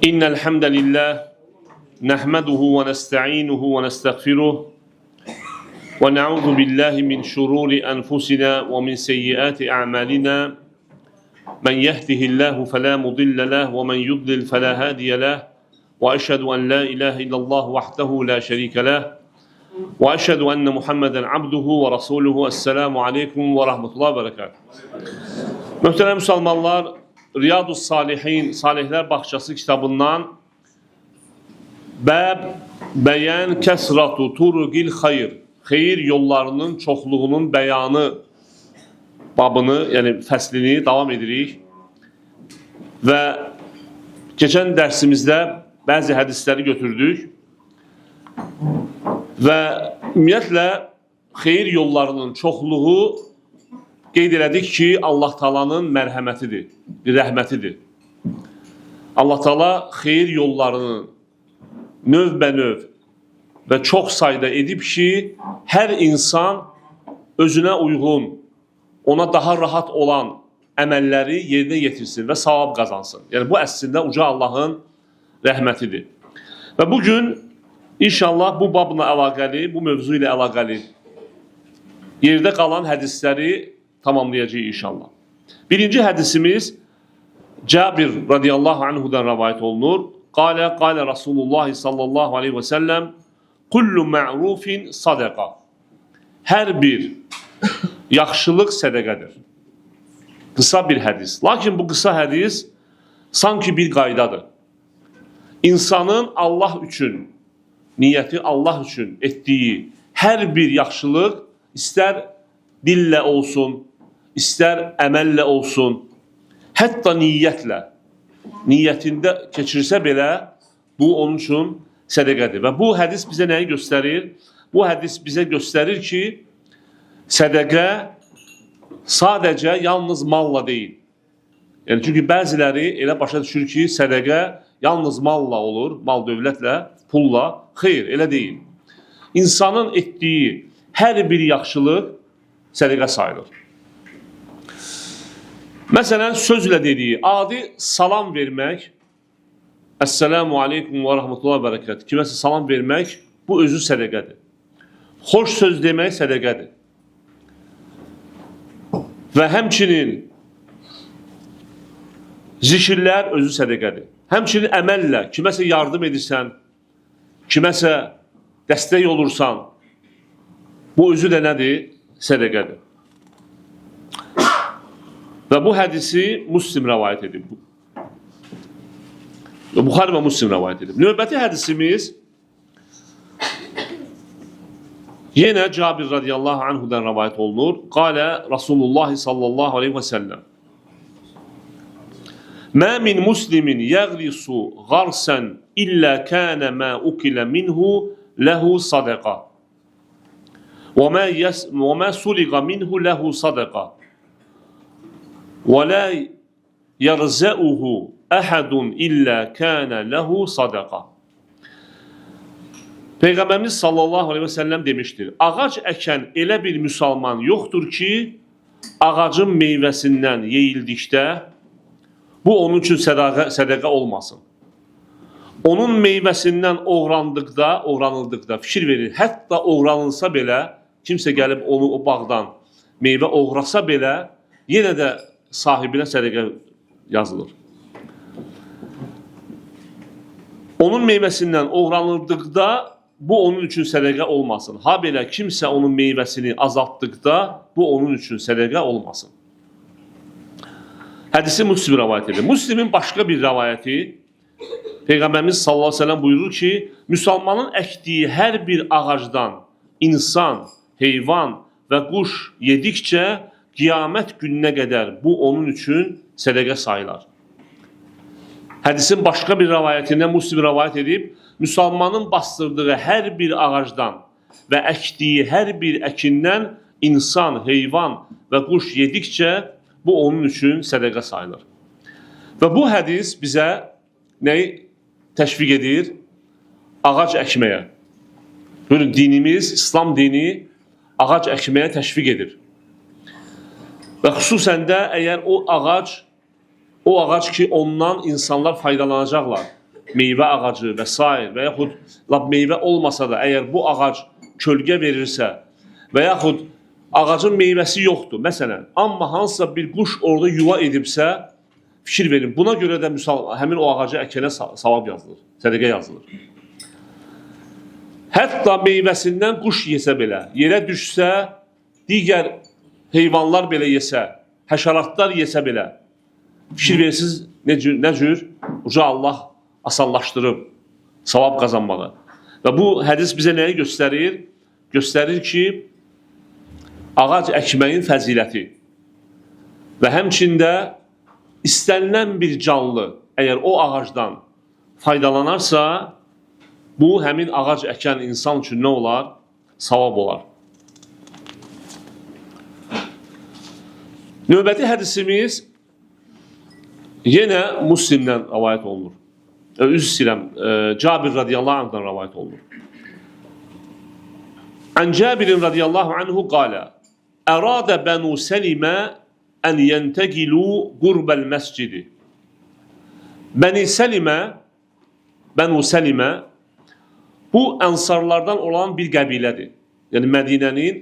إن الحمد لله نحمده ونستعينه ونستغفره ونعوذ بالله من شرور أنفسنا ومن سيئات أعمالنا من يهده الله فلا مضل له ومن يضلل فلا هادي له وأشهد أن لا إله إلا الله وحده لا شريك له وأشهد أن محمدا عبده ورسوله. السلام عليكم ورحمة الله وبركاته. Möhtərəm müsəlmanlar, Riyadus Salihin, Salihlər Bağçası kitabından Bəb Bəyan Kəsratu Turuqil Xeyr, xeyir yollarının çoxluğunun bəyanı babını, yəni fəslini davam edirik. Və keçən dərsimizdə bəzi hədisləri götürdük və ümumiyyətlə xeyir yollarının çoxluğu qeyd elədik ki, Allah Taala'nın mərhəmətidir, bir rəhmətidir. Allah Taala xeyir yollarını növbənöv və çox sayda edib ki, hər insan özünə uyğun, ona daha rahat olan əməlləri yerinə yetirsin və savab qazansın. Yəni bu əslində uca Allahın rəhmətidir. Və bugün inşallah bu babla əlaqəli, bu mövzu ilə əlaqəli yerdə qalan hədisləri tamamlayacağıq inşallah. Birinci hədisimiz Cabir radiyallahu anhudan rəvayət olunur. Qalə, qalə Rasulullah sallallahu aleyhi və səlləm kullu ma'rufin sadaqa. Hər bir yaxşılıq sədəqədir. Qısa bir hədis. Lakin bu qısa hədis sanki bir qaydadır. İnsanın Allah üçün, niyyəti Allah üçün etdiyi hər bir yaxşılıq istər dillə olsun, istər əməllə olsun, hətta niyyətlə, niyyətində keçirsə belə bu onun üçün sədəqədir. Və bu hədis bizə nəyi göstərir? Bu hədis bizə göstərir ki, sədəqə sadəcə yalnız malla deyil. Yəni çünki bəziləri elə başa düşür ki, sədəqə yalnız malla olur, mal dövlətlə, pulla. Xeyr, elə deyil. İnsanın etdiyi hər bir yaxşılıq sədəqə sayılır. Məsələn, sözlə dediyi, adi salam vermək, Əssəlamu aleykum və rəhmətullah və bərəkət. Kiməsə salam vermək, bu özü sədəqədir. Xoş söz demək sədəqədir. Və həmçinin zikirlər özü sədəqədir. Həmçinin əməllə kiməsə yardım edirsən, kiməsə dəstək olursan, bu özü də nədir? Sədəqədir. Və bu hədisi Müslim rəvayət edib. Buxari və Müslim rəvayət edib. Növbəti hədisimiz yenə Cabir radiyallahu anhudan rəvayət olunur. Qalə Rasulullah sallallahu aleyhi və səlləm Mə min muslimin yəğrisu qarsən illə kənə mə ukilə minhu ləhu sadaqa və mə suliqa minhu ləhu sadaqa və la yerzəuhu əhədun illə kənə ləhu sadaqa. Peyğəmbərimiz sallallahu aleyhi və səlləm demişdir. Ağac əkən elə bir müsəlman yoxdur ki, ağacın meyvəsindən yeyildikdə bu onun üçün sədəqə olmasın. Onun meyvəsindən oğranıldıqda, fikir verin, hətta oğranılsa belə, kimsə gəlib onu o bağdan meyvə oğrasa belə, yenə də sahibinə sədəqə yazılır. Onun meyvəsindən oğranıldıqda bu onun üçün sədəqə olmasın. Ha belə kimsə onun meyvəsini azaltdıqda bu onun üçün sədəqə olmasın. Hədisi Müslim rəvayət edir. Müslimin başqa bir rəvayəti Peyğəmbərimiz sallallahu əleyhi və səlləm buyurur ki, müsəlmanın əkdiyi hər bir ağacdan insan, heyvan və quş yedikcə qiyamət gününə qədər bu onun üçün sədəqə sayılar. Hədisin başqa bir rəvayətində Müslim rəvayət edib, müsəlmanın bastırdığı hər bir ağacdan və əkdiyi hər bir əkindən insan, heyvan və quş yedikcə bu onun üçün sədəqə sayılır. Və bu hədis bizə nəyi təşviq edir? Ağac əkməyə. Görün, dinimiz, İslam dini ağac əkməyə təşviq edir. Və xüsusən də əgər o ağac ki ondan insanlar faydalanacaqlar. meyvə ağacı və s. və yaxud lap meyvə olmasa da, əgər bu ağac kölgə verirsə və yaxud ağacın meyvəsi yoxdur, məsələn, amma hansısa bir quş orada yuva edibsə, fikir verin, buna görə də həmin o ağacı əkənə savab yazılır, sədəqə yazılır. Hətta meyvəsindən quş yesə belə, yerə düşsə, digər heyvanlar belə yesə, həşəratlar yesə belə, fikir verirsiniz, nə cür uca Allah asanlaşdırıb savab qazanmağı. Və bu hədis bizə nəyi göstərir? Göstərir ki, ağac əkməyin fəziləti və həmçində istənilən bir canlı əgər o ağacdan faydalanarsa, bu həmin ağac əkən insan üçün nə olar? Savab olar. Növbəti hədisimiz yenə Müslimdən rəvayət olunur. Üzr istəyirəm, Cabir radiyallahu anhdan rəvayət olunur. Ən Cabirin radiyallahu anhu qalə: Əradə Bənu Səlimə ən yənteqilu qurbəl məscidi. Bəni Səlimə bu ənsarlardan olan bir qəbilədir. Yəni Mədinənin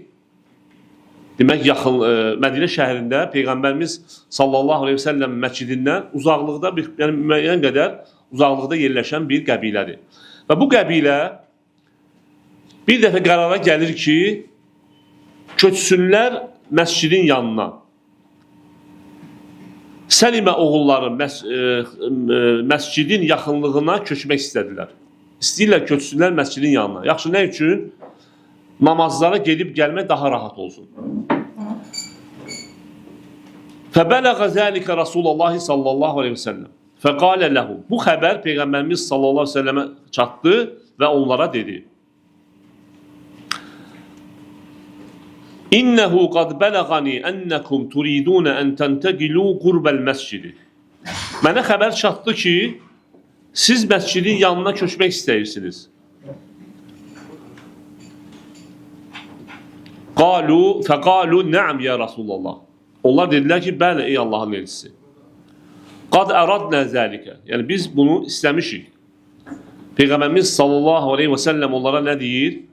demək yaxın Mədinə şəhərində Peyğəmbərimiz sallallahu əleyhi və səlləm məscidindən uzaqlıqda bir, yəni müəyyən qədər uzaqlıqda yerləşən bir qəbilədir. Və bu qəbilə bir dəfə qərara gəlir ki, köçsünlər məscidin yanına. Səlimə oğulları məscidin yaxınlığına köçmək istədilər. İstəyirlər köçsünlər məscidin yanına. Yaxşı, nə üçün? Namazlara gedib gəlmək daha rahat olsun. Fəbələğə zəlikə Rasulullah sallallahu aleyhi və səlləm. Fəqalə ləhu. Bu xəbər Peyğəmbərimiz sallallahu aleyhi və səlləmə çatdı və onlara dedi: İnnehu qad bələğani ənəkum turidun ən tənteqilu qurbəl məscidi. Mənə xəbər çatdı ki, siz məscidin yanına köçmək istəyirsiniz. Qalu, fəqalu nəam ya Rasulallah. Onlar dedilər ki, bəli ey Allahın elçisi. Qad əradnə zəlikə. Yəni biz bunu istəmişik. Peyğəmbərimiz sallallahu aleyhi və səlləm onlara nə deyir?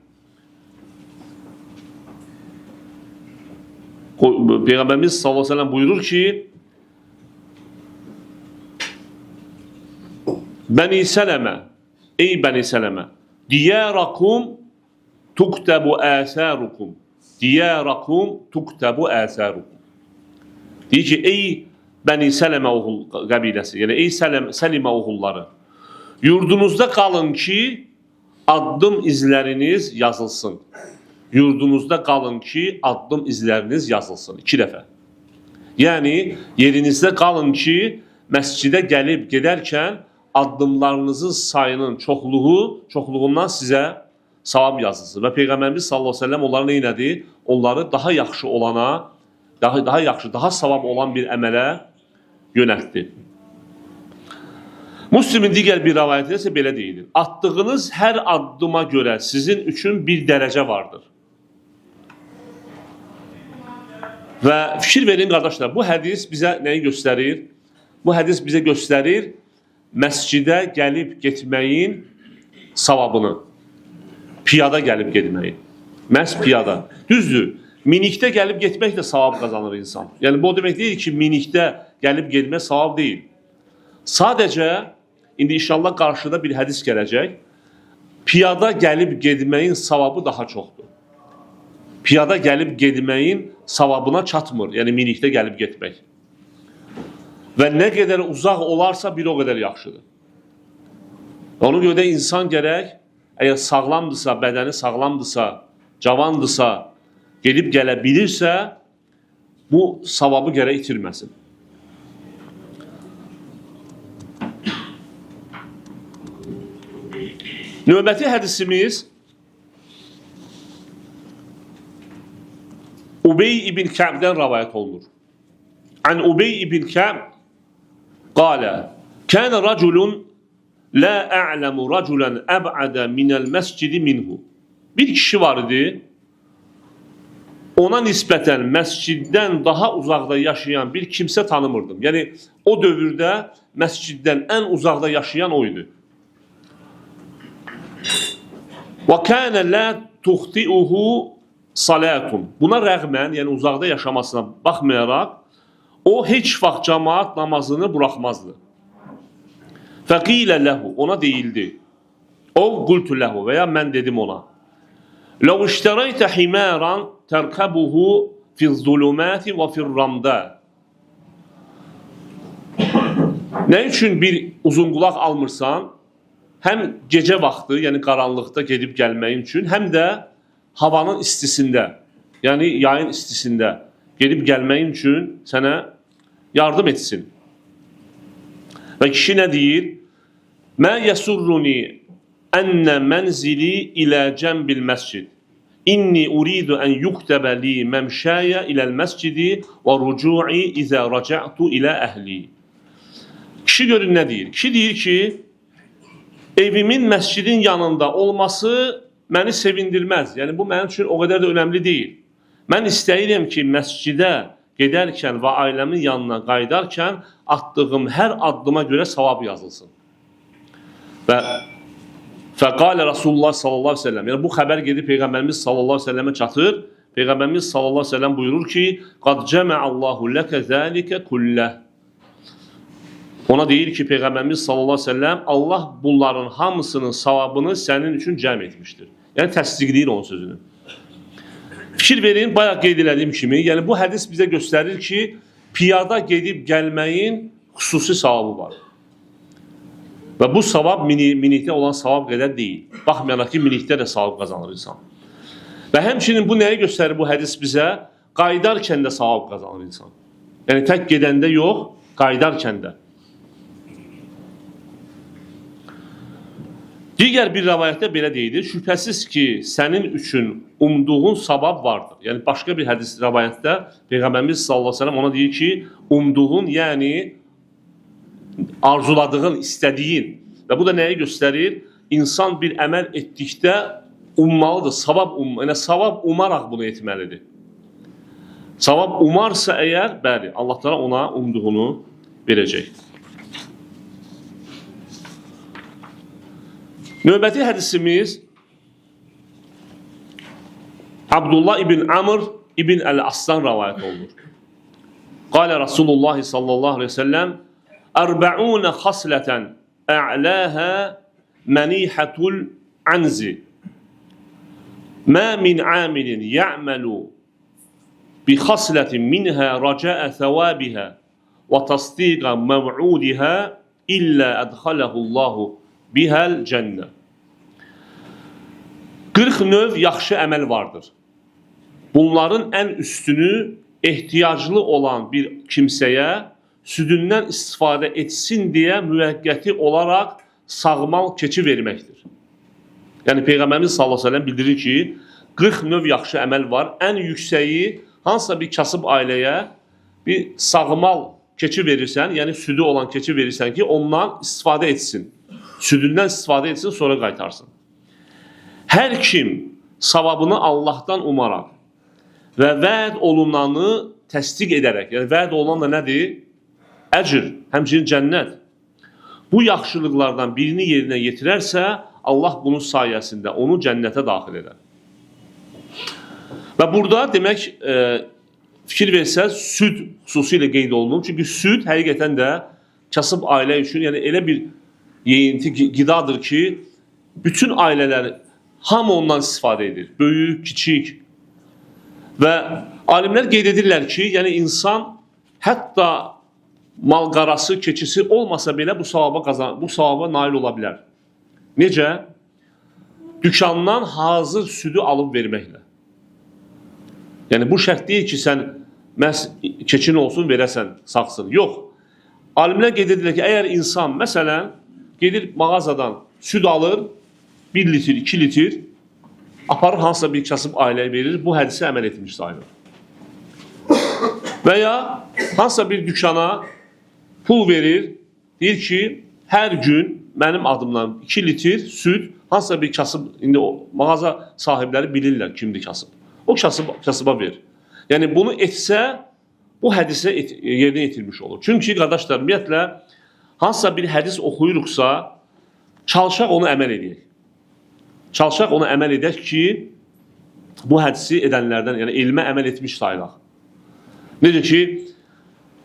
Peyğəmbərimiz sallallahu aleyhi və səlləm buyurur ki, Bəni Sələmə, ey Bəni Sələmə, diyarakum tuktəbu əsərukum. Diyarakum tuktəbu əsərukum. Deyir ki, ey Bəni Sələmə oğul qəbiləsi, yəni ey Səlimə oğulları, yurdunuzda qalın ki, addım izləriniz yazılsın. Yurdunuzda qalın ki, addım izləriniz yazılsın. 2 dəfə. Yəni, yerinizdə qalın ki, məscidə gəlib gedərkən addımlarınızın sayının çoxluğundan sizə savab yazılsın. Və Peyğəmbərimiz sallallahu əleyhi və səlləm onları nə elədi? Onları daha yaxşı olana, daha yaxşı, daha savab olan bir əmələ yönəltdi. Müslimin digər bir rəvayətində isə belə deyilir: Atdığınız hər addıma görə sizin üçün bir dərəcə vardır. Və fikir verin qardaşlar, bu hədis bizə nəyi göstərir? Bu hədis bizə göstərir məscidə gəlib getməyin savabını. Piyada gəlib getməyin. Məhz piyada. Düzdür, minikdə gəlib getmək də savab qazanır insan. Yəni bu o demək deyil ki, minikdə gəlib getmək savab deyil. Sadəcə, indi inşallah qarşıda bir hədis gələcək. Piyada gəlib getməyin savabı daha çoxdur. Piyada gəlib getməyin savabına çatmır. Yəni minikdə gəlib getmək. Və nə qədər uzaq olarsa bir o qədər yaxşıdır. Ona görə də insan gərək, əgər sağlamdırsa, bədəni sağlamdırsa, cavandırsa, gedib gələ bilirsə, bu savabı gərək itirməsin. Növbəti hədisimiz Ubey ibn Kəbdən rəvayət olunur. An Ubey ibn Kəb qalə: Kənə raculun la a'lamu raculan əb'adə minəl məscidi minhu. Bir kişi var idi, ona nisbətən məsciddən daha uzaqda yaşayan bir kimsə tanımırdım. Yəni o dövrdə məsciddən ən uzaqda yaşayan o idi. Və kana la tuxtiuhu salatun. Buna rəğmən, yəni uzaqda yaşamasına baxmayaraq, o heç vaxt cemaat namazını buraxmazdı. Fəqilə ləhu, ona deyildi. O qultu ləhu və ya mən dedim ona. Ləv iştərəytə himaran tərkəbuhu fiz-zulumati və fir-ramda. Nə üçün bir uzunqulaq almırsan? Həm gecə vaxtı, yəni qaranlıqda gedib gəlməyin üçün, həm də havanın istisində, yəni yayın istisində gedib gəlməyin üçün sənə yardım etsin. Və kişi nə deyir? Mə yəsurruni ennə mənzili ilə cəmbil məscid. İnni uridu ən yuktəbə li məmşəyə iləl məscidi və rucu'i izə raca'tu ilə əhli. Kişi görün nə deyir? Kişi deyir ki, evimin məscidin yanında olması məni sevindirməz. Yəni bu mənim üçün o qədər də önəmli deyil. Mən istəyirəm ki, məscidə gedərkən və ailəmin yanına qayıdarkən atdığım hər addıma görə savab yazılsın. Və fəqalə Rasulullah sallallahu aleyhi ve sellem. Yəni bu xəbər gedib Peyğəmbərimiz sallallahu aleyhi ve sellemə çatır. Peyğəmbərimiz sallallahu aleyhi ve sellem buyurur ki: "Qad cəməallahu ləkə zəlikə kulləh." Ona deyir ki, Peyğəmbərimiz sallallahu aleyhi ve sellem, Allah bunların hamısının savabını sənin üçün cəm etmişdir. Yəni təsdiqləyir onun sözünü. Fikir verin, bayaq qeyd elədiyim kimi, yəni bu hədis bizə göstərir ki, piyada gedib gəlməyin xüsusi savabı var. Və bu savab minikdə olan savab qədər deyil. Baxmayaraq ki, minikdə də savab qazanır insan. Və həmçinin bu nəyi göstərir bu hədis bizə? Qayıdarkən də savab qazanır insan. Yəni tək gedəndə yox, qayıdarkən də. Digər bir rəvayətdə belə deyilir, şübhəsiz ki, sənin üçün umduğun savab vardır. Yəni başqa bir hədis rəvayətdə Peyğəmbərimiz sallallahu əleyhi və səlləm ona deyir ki, umduğun, yəni arzuladığın, istədiyin. Və bu da nəyi göstərir? İnsan bir əməl etdikdə ummalıdır, savab yəni savab umaraq bunu etməlidir. Savab umarsa əgər, bəli, Allah Teala ona umduğunu verəcək. Növbəti hədisimiz Abdullah ibn Amr ibn Əl-Asdan rəvayət olunur. Qalə Rasulullah sallallahu aleyhi ve sellem Ərba'unə xaslətən ə'ləhə mənihətul anzi Mə min amilin ya'məlu bi xaslətin minhə rəcəə thəvabihə və tasdiqa məv'udihə illə ədxələhu bihəl cənnə. 40 növ yaxşı əməl vardır. Bunların ən üstünü ehtiyaclı olan bir kimsəyə südündən istifadə etsin deyə müvəqqəti olaraq sağmal keçi verməkdir. Yəni Peyğəmbərimiz sallallahu əleyhi və səlləm bildirir ki, 40 növ yaxşı əməl var. Ən yüksəyi hansısa bir kasıb ailəyə bir sağmal keçi verirsən, yəni südü olan keçi verirsən ki, ondan istifadə etsin. Südündən istifadə etsin, sonra qaytarsın. Hər kim savabını Allahdan umaraq və vəd olunanı təsdiq edərək, yəni vəd olunan da nədir? Əcr, həmçinin cənnət. Bu yaxşılıqlardan birini yerinə yetirərsə, Allah bunun sayəsində onu cənnətə daxil edər. Və burada demək, fikir versəz, süd xüsusilə qeyd olunur. Çünki süd həqiqətən də kasıb ailə üçün, yəni elə bir yeyinti, qidadır ki, bütün ailələr, hamı ondan istifadə edir. Böyük, kiçik. Və alimlər qeyd edirlər ki, yəni insan hətta malqarası, keçisi olmasa belə bu savaba nail ola bilər. Necə? Dükandan hazır südü alıb verməklə. Yəni bu şərt deyil ki, sən məhz keçin olsun, verəsən, sağsın. Yox. Alimlər qeyd edirlər ki, əgər insan məsələn gedir mağazadan süd alır, 1 litr, 2 litr, aparır hansısa bir kasıb ailəyə verir, bu hədisə əməl etmiş sayılır. Və ya hansısa bir dükana pul verir, deyir ki, hər gün mənim adımdan 2 litr süd hansısa bir kasıb, indi o mağaza sahibləri bilirlər kimdir kasıb. O kasıba ver. Yəni bunu etsə, bu hədisə yerinə yetirmiş olur. Çünki qardaşlar, ümumiyyətlə, hansısa bir hədis oxuyuruqsa, çalışaq onu əməl edək. Çalışaq ona əməl edək ki, bu hədisi edənlərdən, yəni elmə əməl etmiş sayılaq. Necə ki,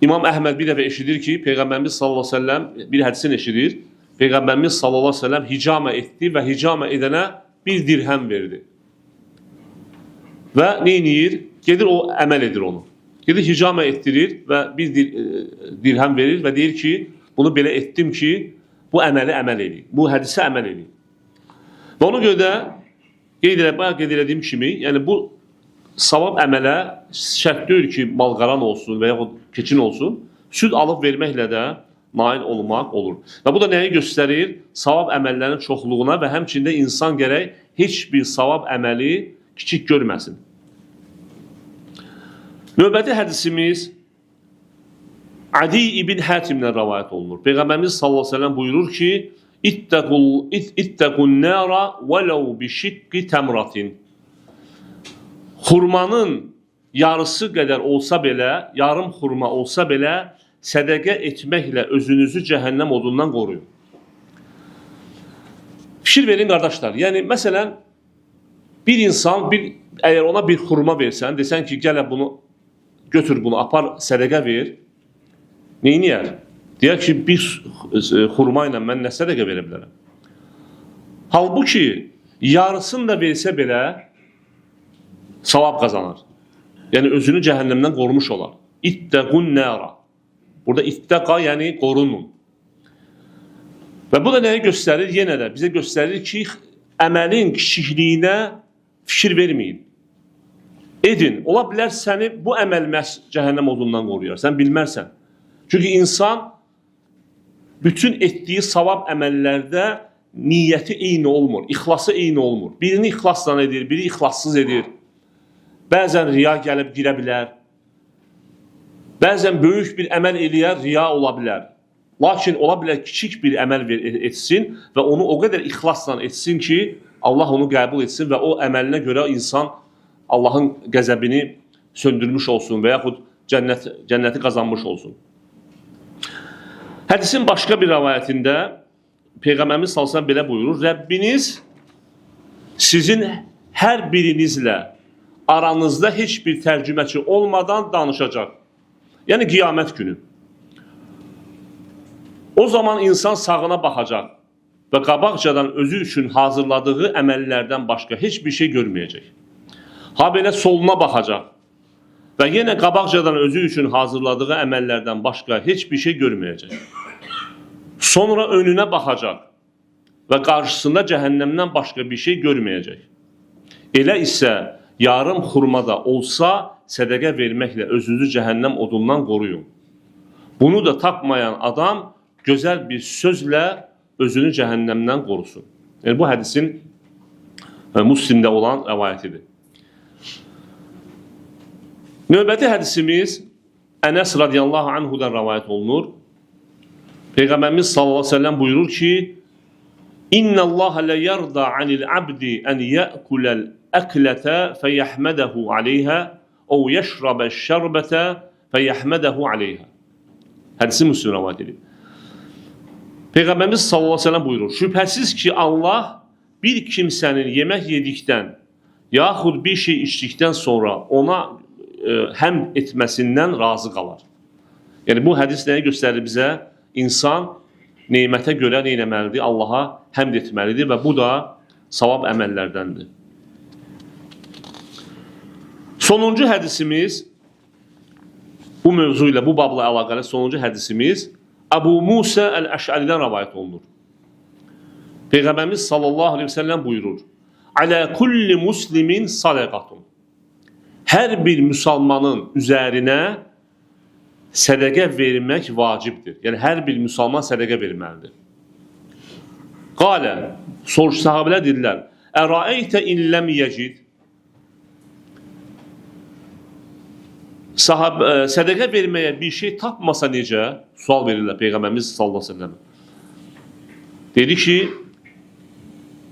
İmam Əhməd bir dəfə eşidir ki, Peyğəmbərimiz sallallahu əleyhi və səlləm bir hədisini eşidir. Peyğəmbərimiz sallallahu əleyhi və səlləm hicamə etdi və hicamə edənə bir dirhəm verdi. Və nə edir? Gedir o əməl edir onu. Gedir hicamə etdirir və bir dirhəm verir və deyir ki, bunu belə etdim ki, bu əməli əməl edeyim. Bu hədisə əməl edeyim. Və ona görə də bayaq qeyd elədiyim kimi, yəni bu savab əmələ şərt deyil ki, malqaran olsun və yaxud keçin olsun, süd alıb verməklə də nail olmaq olur. Və bu da nəyi göstərir? Savab əməllərin çoxluğuna və həmçində insan gərək heç bir savab əməli kiçik görməsin. Növbəti hədisimiz Adi ibn Hətimdən rəvayət olunur. Peyğəmbərimiz sallallahu əleyhi və səlləm buyurur ki, İttəqun nara vələv bi şiqqi təmratin. Xurmanın yarısı qədər olsa belə, yarım xurma olsa belə sədəqə etməklə özünüzü cəhənnəm odundan qoruyun. Fikir verin qardaşlar. Yəni məsələn bir insan əgər ona bir xurma versən, desən ki, gəl bunu götür, bunu apar sədəqə ver. Neyniyər? Deyər ki, bir xurma ilə mən nə sədəqə verə bilərəm? Halbuki yarısını da versə belə savab qazanır. Yəni özünü cəhənnəmdən qorumuş olar. İttəqun nara. Burada ittəqa, yəni qorunun. Və bu da nəyi göstərir? Yenə də bizə göstərir ki, əməlin kiçikliyinə fikir verməyin. Edin. Ola bilər səni bu əməl məhz cəhənnəm odundan qoruyar. Sən bilmərsən. Çünki insan bütün etdiyi savab əməllərdə niyyəti eyni olmur, ixlası eyni olmur. Birini ixlasla edir, biri ixlassız edir. Bəzən riya gəlib girə bilər. Bəzən böyük bir əməl eləyər, riya ola bilər. Lakin ola bilər kiçik bir əməl etsin və onu o qədər ixlasla etsin ki, Allah onu qəbul etsin və o əməlinə görə insan Allahın qəzəbini söndürmüş olsun və yaxud cənnəti qazanmış olsun. Hədisin başqa bir rəvayətində Peyğəmbərimiz sallallahu əleyhi və səlləm belə buyurur: Rəbbiniz sizin hər birinizlə aranızda heç bir tərcüməçi olmadan danışacaq. Yəni qiyamət günü. O zaman insan sağına baxacaq və qabaqcadan özü üçün hazırladığı əməllərdən başqa heç bir şey görməyəcək. Ha belə soluna baxacaq və yenə qabaqcadan özü üçün hazırladığı əməllərdən başqa heç bir şey görməyəcək. Sonra önünə baxacaq və qarşısında cəhənnəmdən başqa bir şey görməyəcək. Elə isə yarım xurma da olsa sədəqə verməklə özünüzü cəhənnəm odundan qoruyun. Bunu da tapmayan adam gözəl bir sözlə özünü cəhənnəmdən qorusun. Yəni bu hədisin Müslimdə olan rəvayətidir. Növbəti hədisimiz Ənəs radiyallahu anhudan rəvayət olunur. Peyğəmbərimiz sallallahu əleyhi və səlləm buyurur ki: İnna Allah la yarda anil abdi en ya'kulal əklətə fəyəhmədahu aleyhə o yeşrabə şərbətə fəyəhmədahu aleyhə. Hədisi Müslim rəvayət edib. Peyğəmbərimiz sallallahu əleyhi və səlləm buyurur: Şübhəsiz ki, Allah bir kimsənin yemək yedikdən yaxud bir şey içdikdən sonra ona həmd etməsindən razı qalar. Yəni bu hədis nəyi göstərir bizə? İnsan nemətə görə nə etməlidir? Allaha həmd etməlidir və bu da savab əməllərdəndir. Sonuncu hədisimiz, bu mövzu ilə, bu babla əlaqəli sonuncu hədisimiz Əbu Musa əl-Əş'əridən rəvayət olunur. Peyğəmbərimiz sallallahu əleyhi və səlləm buyurur: Alə kulli muslimin sadaqatun. Hər bir müsəlmanın üzərinə sədəqə vermək vacibdir. Yəni hər bir müsəlman sədəqə verməlidir. Qalə, soruş sahabələr dedilər: Əraeytə in ləm yecid. Sədəqə verməyə bir şey tapmasa necə? Sual verirlər Peyğəmbərimiz sallallahu əleyhi və səlləm. Dedi ki: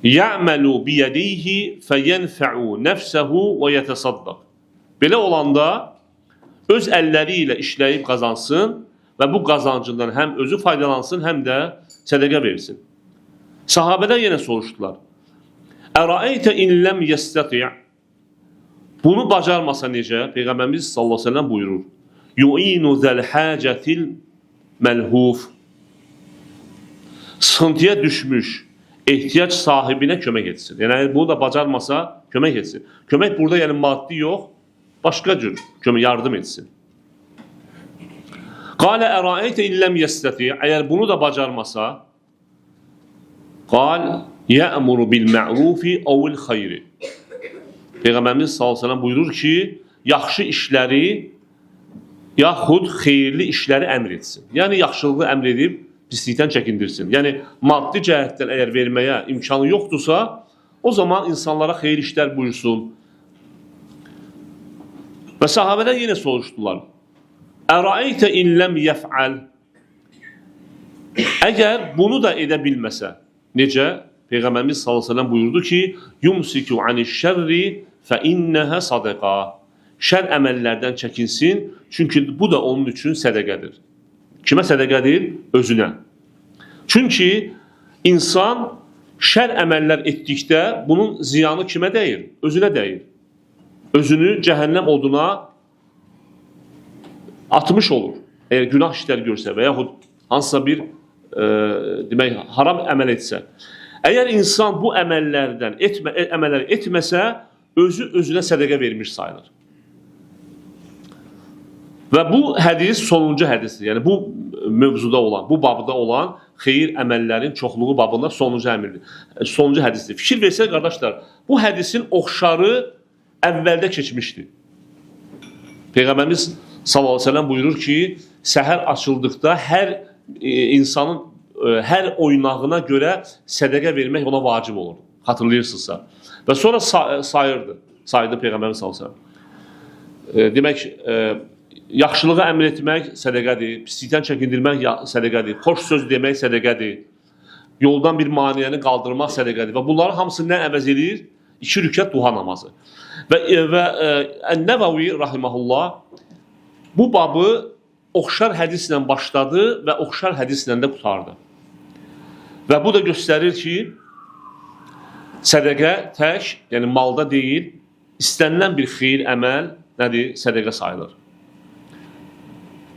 Ya'melu biyədeyhi fəyenfə'u nəfsəhu və yətəsaddaq. Belə olanda öz əlləri ilə işləyib qazansın və bu qazancından həm özü faydalansın, həm də sədəqə versin. Sahabələr yenə soruşdular: Əraeytə in ləm yəstəti'. Bunu bacarmasa necə? Peyğəmbərimiz sallallahu əleyhi və səlləm buyurur. Yu'inu zəl hacətil məlhuf. Sıxıntıya düşmüş ehtiyac sahibinə kömək etsin. Yəni əgər bunu da bacarmasa kömək etsin. Kömək burada yəni maddi yox, başqa cür kömək yardım etsin. Qalə əraeytə in ləm yəstəti. Əgər bunu da bacarmasa, qal yə'muru bil ma'rufi evil xeyri. Peyğəmbərimiz sallallahu əleyhi və səlləm buyurur ki, yaxşı işləri yaxud xeyirli işləri əmr etsin. Yəni yaxşılığı əmr edib pislikdən çəkindirsin. Yəni maddi cəhətdən əgər verməyə imkanı yoxdursa, o zaman insanlara xeyir işlər buyursun. Və sahabələr yenə soruşdular. Əraeytə in ləm yəf'al. Əgər bunu da edə bilməsə, necə? Peyğəmbərimiz sallallahu əleyhi və səlləm buyurdu ki, yumsiku anişşerri fe innəhə sadaqa. Şər əməllərdən çəkinsin, çünki bu da onun üçün sədəqədir. Kimə sədəqədir? Özünə. Çünki insan şər əməllər etdikdə bunun ziyanı kimə dəyir? Özünə dəyir. Özünü cəhənnəm oduna atmış olur. Əgər günah işlər görsə və yaxud hansısa bir demək haram əməl etsə. Əgər insan bu əməllərdən əməllər etməsə, özü özünə sədəqə vermiş sayılır. Və bu hədis sonuncu hədisdir. Yəni bu mövzuda olan, bu babda olan xeyir əməllərin çoxluğu babında sonuncu əmrdir. Sonuncu hədisdir. Fikir versək qardaşlar, bu hədisin oxşarı əvvəldə keçmişdi. Peyğəmbərimiz sallallahu əleyhi və səlləm buyurur ki, səhər açıldıqda hər insanın hər oynağına görə sədəqə vermək ona vacib olur. Xatırlayırsınızsa. Və sonra sayırdı. Saydı Peyğəmbərimiz sallallahu əleyhi və səlləm. Demək, yaxşılığı əmr etmək sədəqədir, pislikdən çəkindirmək sədəqədir, xoş söz demək sədəqədir, yoldan bir maneəni qaldırmaq sədəqədir. Və bunların hamısı nə əvəz edir? 2 rükət duha namazı. Və Ən-Nəvəvi rahimehullah bu babı oxşar hədislə başladı və oxşar hədislə də qurtardı. Və bu da göstərir ki, sədəqə tək, yəni malda deyil, istənilən bir xeyir əməl nədir? Sədəqə sayılır.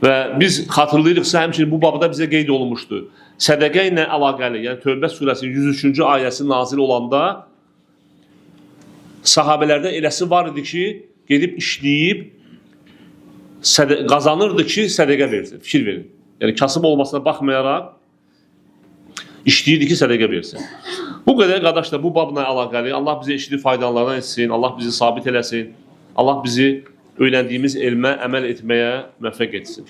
Və biz xatırlayırıqsa, həmçinin bu babda bizə qeyd olunmuşdu. Sədəqə ilə əlaqəli, yəni Tövbə surəsinin 103-cü ayəsi nazil olanda sahabələrdə eləsi var idi ki, gedib işləyib qazanırdı ki, sədəqə versin, fikir verin. Yəni kasıb olmasına baxmayaraq işləyirdi ki, sədəqə versin. Bu qədər qardaşlar, bu babla əlaqəli. Allah bizi eşidib faydalardan etsin, Allah bizi sabit eləsin, Allah bizi öyrəndiyimiz elmə əməl etməyə müvəffəq etsin.